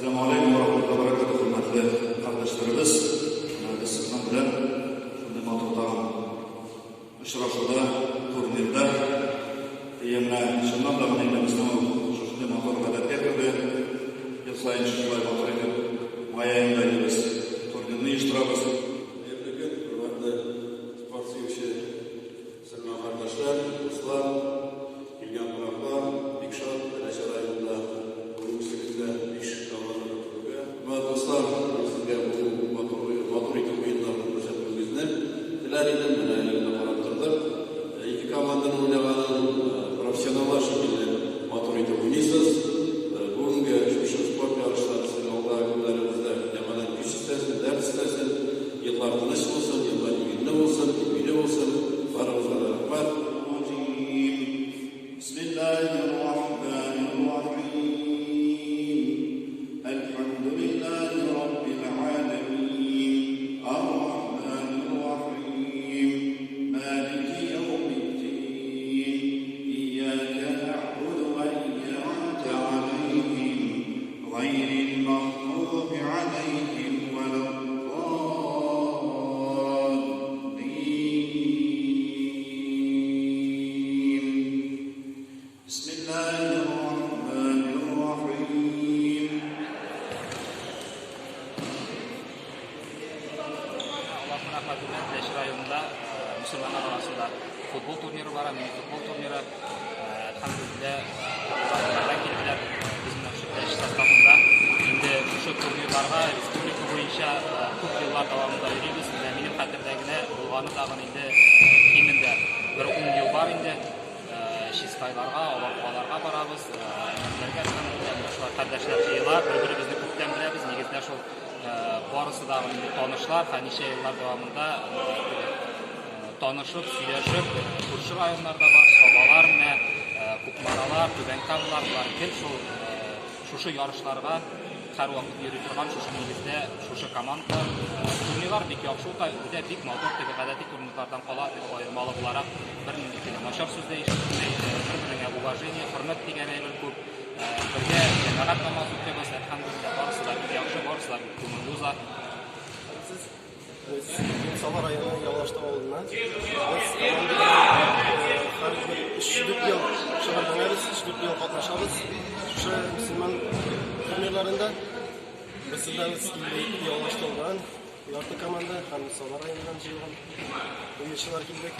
Сәлам алейкум ва рахматуллаһи ва баракатуһ, хөрмәтле кардәшләребез. Менә без сезнең белән шундый матур тагын очрашуда, турнирда. Әйе, менә чыннан да менә инде безнең ул шушындый матур гадәткә керде. Ел саен шушылай матур итеп май аенда инде без турнирны оештырабыз. Хәерле көн, хөрмәтле спорт сөюче мөселман кардәшләр, дуслар, килгән кунаклар. Бик шат Теләче районында бүгенгесебездә биш команданы күрүгә. Хөрмәтле дуслар, мин сезгә бу матур, матур итеп уеннарны күрсәтүегезне теләр идем. Менә әле карап тордык. Ике команданың уйнаганын профессионаллар шикелле матур итеп уйныйсыз. Бүгенге шушы спорт ярышлары сезнең алдагы көннәрегездә яңадан көч өстәсен, дәрт өстәсен. Еллар тыныч булсын, еллар иминле булсын, иминле булсын. Барыгызга да рәхмәт. Аллаһның рәхмәте белән Теләче районында мөселманнар арасында футбол турниры бара, мини футбол турниры. Әлхәмдүлилләһ, районнардан килделәр. Без менә шушы Теләче составында инде шушы турнирларга республика буенча күп еллар дәвамында йөрибез. Менә минем хәтердә генә булганы тагын инде кимендә бер 10 ел бар инде. Чистайларга, Алабугаларга барабыз, Әлмәтләргә, әлхәмдүлилләһ, менә шулай кардәшләр җыела, бер-беребезне күптән беләбез, нигездә шул барысы да инде танышлар, һәм ничә еллар дәвамында танышып, сөйләшеп, күрше районнарда бар, Сабалар менә, Кукмаралар, Түбән Камалар, болар гел шул шушы ярышларга һәрвакыт йөри торган шушы нигездә шушы команда. Турнирлар бик яхшы үтә, үтә бик матур, теге гадәти турнирлардан кала теге аермалы буларак бернинди теге начар сүз дә ишетелми, бер-береңә уважение, хөрмәт дигән әйбер күп. Бергә җәмәгать намаз укыйбыз, әлхәмдүлилләһ, барысы да бик яхшы, барысы да бик күңелле уза. Без Саба районы Яллашты авылыннан. Без команда һәр 3-4 ел шөгыльләнәбез, 3-4 ел катнашабыз. Шушы мөселман турнирларында без без килдек Яллашты авылыннан ярты команда һәм Саба районыннан җыелган уенчылар килдек.